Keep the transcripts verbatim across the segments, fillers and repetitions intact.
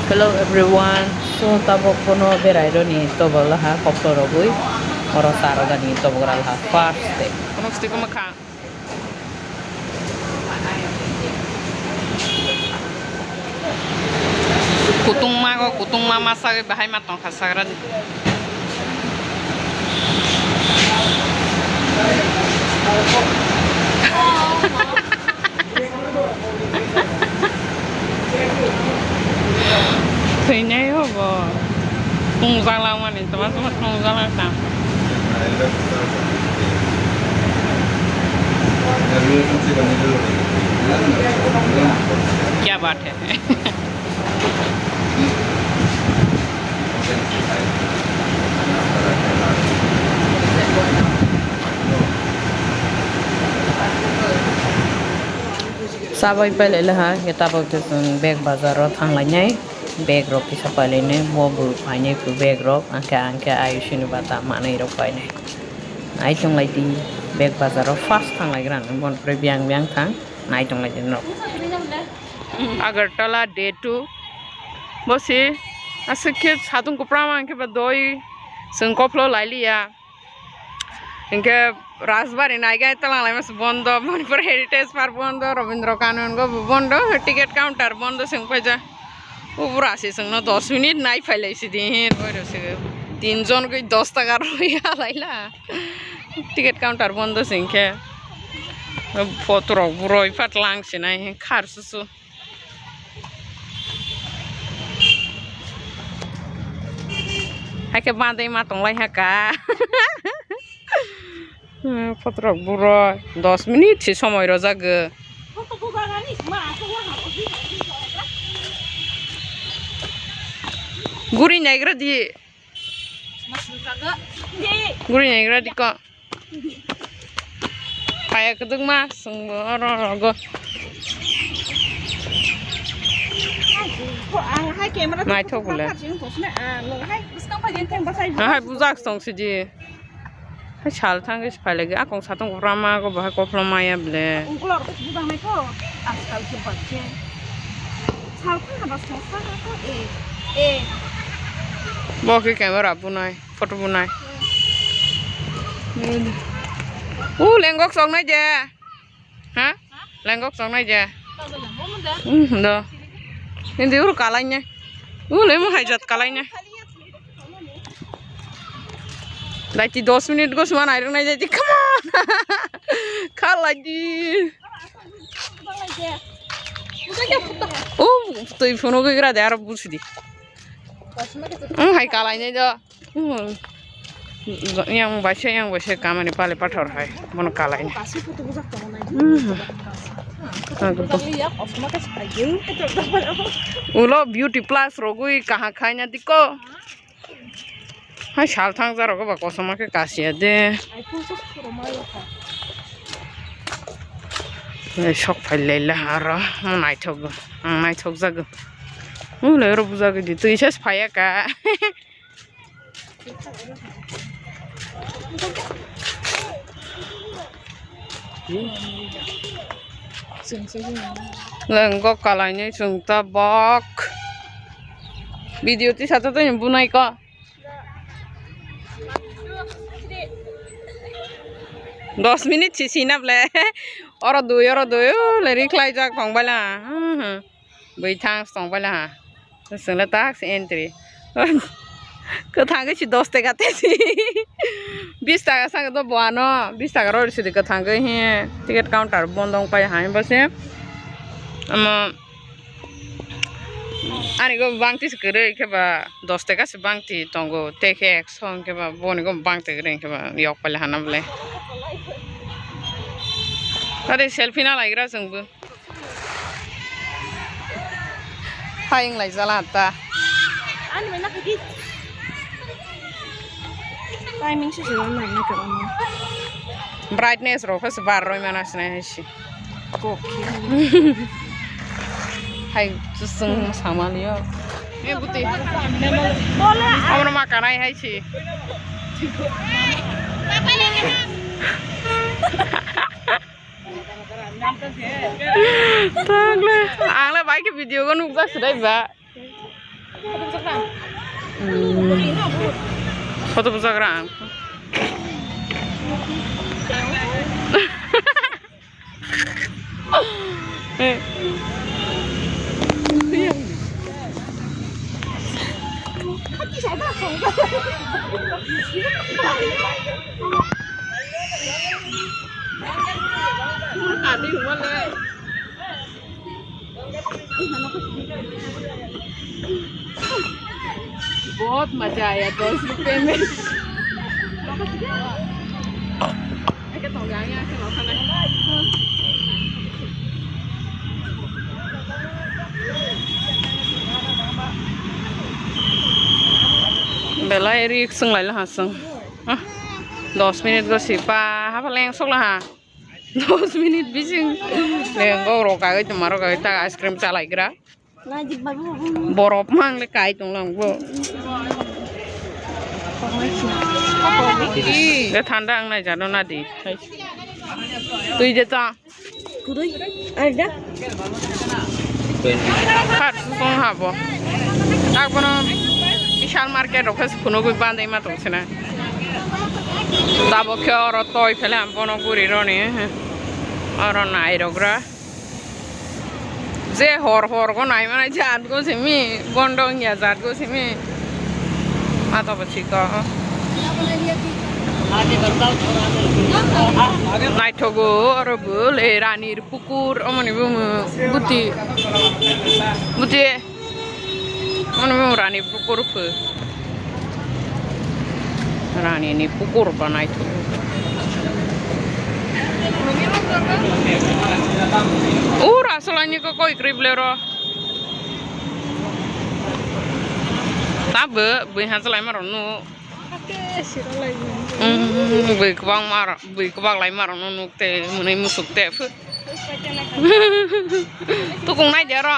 Hello everyone, so tabok kono berai roni tobok laha koplo rogwi oro charo gani tobok ra laha first day. Kutung ma go, kutung ma ma sagwi bahai ma tongkha sagra di. Thwinai hobo. Tungjalang mani, tama tama tungjalang ta. Kya baat hai? Chabai pailai laha, hingke tabok khe chwng bag bazar o thanglainai. Bag rok kisa pailainai, bo bo phainai phu bag rok, angkhe, angkhe ayushini bata manwi rok painai. Ai chwng lai di bag bazar o first thanglaigra, ang bono pore biyang biyang thang, nai tong lai di norok. Agartala day two. Bo se aswk khe satung kwpram, ang khe ba doi chwng kophlo lai liya. Hinkhe Rajbari naigai twlang lai masa bondo, Manipur Heritage Park bondo, Rabindra Kanun go bo bondo, ticket counter bondo chwng paija. Ubura se chwngno dos minute nai phai lai sidi, he roi roi se tin jon goi dos taka roi halai la. Ticket counter bondo se hinkhe. Photo rok bo roi pha tlang se nai, he khar susu. Haikhe bandai ma tonglai haka. Hmm, photo rok bo roi dos minute se somoi rojak go. Guri naigra di. Guri naigra di ko. Kaya kwdwkma, chwngbo oro rogo. Naithok bole. Ahai bujak tong sidi. Hai sal thangwi se phailai, akong satung rama go bahai kophlo maya bole. Bo khe camera bunai. Photo bo nai. U lengok chok nai je. Ha? Lengok chok nai je. Hmm, do. Hindi ur kalai ne. U lemo hai jat kalai ne. Daiti dos minute go suma nai rung nai je. Come on. Khalai di. U tui phono gira de aro busi di. Hmm, hai kalai ne do. Hmm. Yang baisa, yang baisa kamani pale pathor hai. Bono kalai. Hmm. Ulo beauty plus rogwi kaha khaina diko. Hai sal thang jaro ba kosom khe kasiya de. Sok phai lai la aro naithok, naithok jago. Ulo ro bujagwi di twi ses phaiya ka. Lenggo kalainwi chwng tabok. Video tisa to twi bunai ko. Dos minute si sinap le. Oro dui, oro dui, o le rikhlai jak tong baila. Hmm, hmm. Bwithang se tong baila ha. Chwng le tak se entry. Kwthang khe si dos taka te si. Bis taka sa do bo ano, bis taka rw si kwthang khe he. Ticket counter bondo wng pai ha, bo se. Omo ani go bangti se kwrwi khe ba dos taka se bangti tongo, te khe ekso hwn khe ba boni go bangti kwrwi hwn khe ba yok paila hana bole. Ade selfie na laigra chwng bo. Hai wng lai jala ta. Timing se se nai na ka. Brightness rok se bar roi mana sinai hai se. Hai chusung samani yo. E buti. Amro ma kanai hai se. Tagle, ang le bai khe video go nukjak se dai ba. Photo bujagra ang. बहुत मजा आया दस रुपए में। Belai rik sung lai la ha sung. Ah, dos minute go si pa ha pa leng sok la ha. Dos minute bising leng go ro ka ga ma ro ka ta ice cream cha lai gra. Borok mang le kai tong lang bo. De thanda ang nai jano na di. Tui de ta. Khat song ha bo. Tak bono Vishal market rok khe phunugwi bandai ma tong sina. Tabok khe oro toi phele ang bono guri roni. Oro nai rok ra. Je hor hor go nai mane jat go simi bondo wngya jat go simi. Mata bo chiko. Naithogo oro bo le Ranir Pukur omoni bumo buti buti. Mano mano Rani pukur pho. Rani ni pukur banai tho. Ura solai ni ko koi krip le ro. Ta bo bui ha solai maro no. Ake siro lai. Mm, bui kwbang maro, bui kwbang lai maro no nuk te munai musuk te pho. Tukung nai de oro.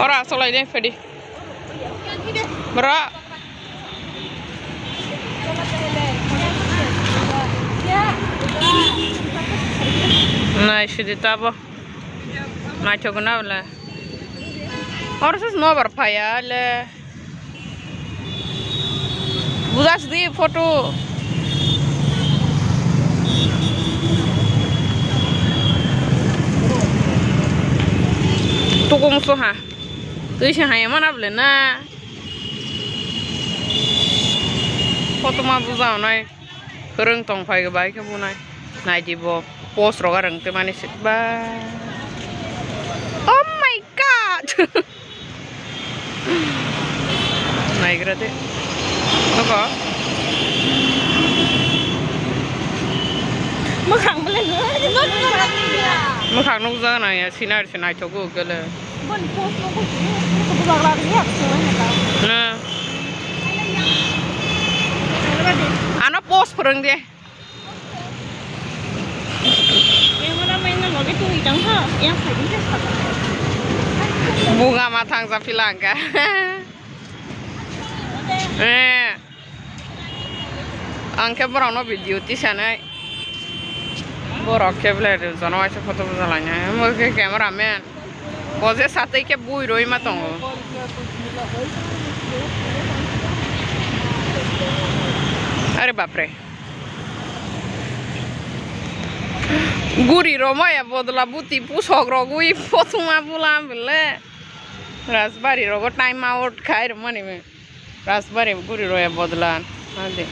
Ora solai de phedi. Bro. Nai sidi tabo. Nai thok na bla. Oro sus no bar phaya le. Bujas di photo. Tukung so ha. Tui se hai mana bole na. Photo ma buja nai. Rwng tong phai bai khe bunai. Nai di bo post roga rwng te mani se ba. Oh my god. Naigra de. Noko. Mwkhang bole no. Mwkhang nukjak nang ya, sinar se naithok o gele. Boni post no buji, bubagra ri ya, bubagra ri ya. Na. Ano post phwrwng de. Buga ma thangsa phila hwnkha. Eh. Ang khe borokno video tisanai. Borok khe belai jono waisa photo bujalainai. Omo khe camera man. Bo je satwi khe bui rwi ma tongo. Are bapre. Guri rw maya bodla buti pusok rogwi pothuma bula bele. Rajbari rogo time out khai rw mani me. Rajbari guri rw ya bodla. Ade.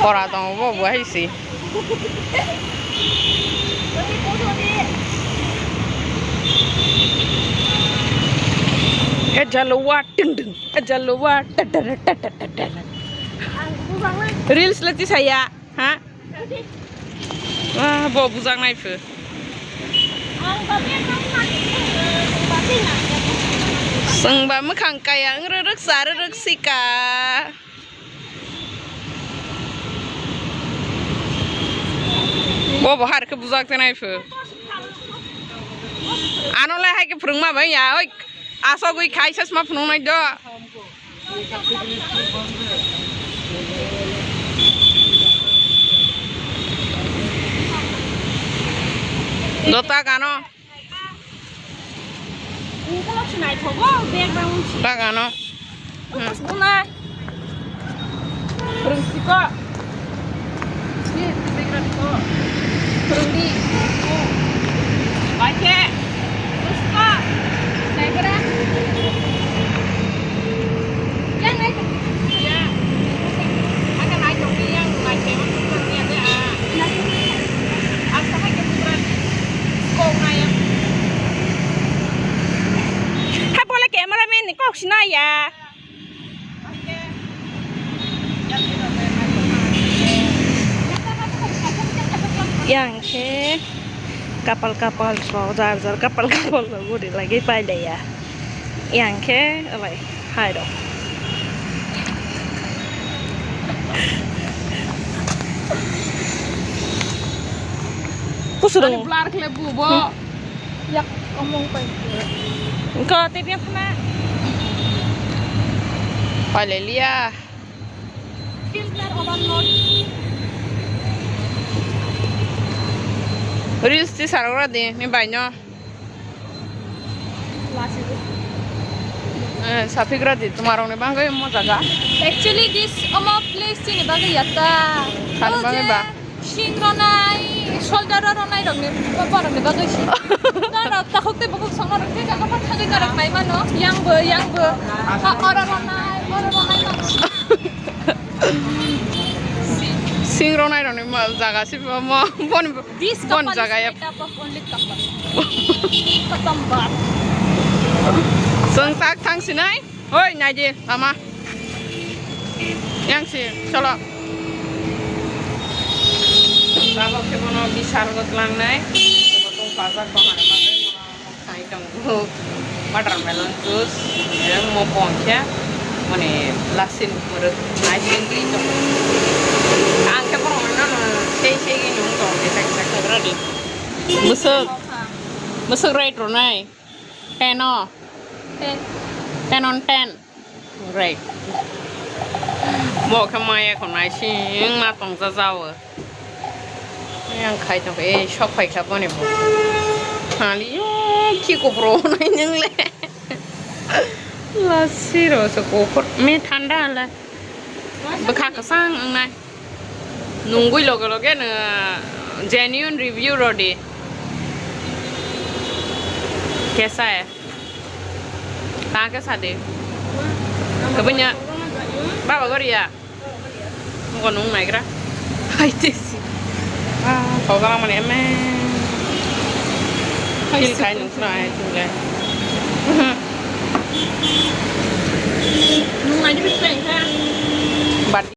Ora tongo bo bo hai si. E jalo wa ting ting. E jalo wa ta ta ta ta ta ta. Reels le tisaya. Ha? Wah, bo bujak nai pho. Sengba mwkhang kaya wng rwrwk sa rwrwk sika. Bo bo har khe bujak te nai pho. Ano le hai khe phwrwngma bai ya, oi asogwi khai sasma phunuk nai do. Dota kano. Naithogo background si. Bagano. Ubus bunai. Rungsiko. Ye, background ko. Rungdi. Baike. Rungsiko. Naigra. Yang naik. Ya. Akan naik dong yang naik dong. Yang ada. Asa naik ke bukan. Kau naik. Hai, bola cameraman ni kok sina ya. Yang khe kapal kapal rok, jar jar kapal kapal rok guri lagi pailaiya. Yang khe alai hai rok. Kusung. Blur khle bu bo. Yak omong pai. Engko tei biang khna. Hallelujah. Filter overload. Reels ti sarok ra di, ni bai no. Lasi. Eh, sapigra di, tumarok ni bangwi mo jaga. Actually, this omo place chini bagwi yata. Sani bagwi ba? Sing ronai, soldier ronai rokni, borokni bagwi si. Norok takhuk tei bukhuk songma rok tei jaga pha thangwi norok nai mano. Yang bo, yang bo. Ha, oro ronai, oro ronai mano. Sing ronai rokni ma-, jaga si bo mo, boni bo, this bon couple jaga is ya. Made up of only couple. Katam bar. Song tak thang sinai. Oi, naidi, lama. Yang si, cholo. Tabok khe bono bisal gotlangnai. Tong pajak bahana bagwi bono khai tongo. Watermelon juice, yang mo pon khe. Mane lasin muruk nai singri tongo. Ang khe bono no sei sei nung tongo kisa kisa. Bwswk, bwswk right rwnai. Ten o. Ten. Ten on ten. Right. Mo khe maya khwnai sing ma tongja jao. Yang khai tong e sok phai kha boni bo. Hali yo ki ko bro nai nung le. La siro so ko por me thanda la. Bwkha kwchang wngnai. Nungwi loge loge no genuine review rodi. Kesa e. Ta kesa de. Kebunya. Baba goria. Muko nung naigra. Hai tesi. Ah, kau galang mani eme. Hai feel kai nung suna ai tungle.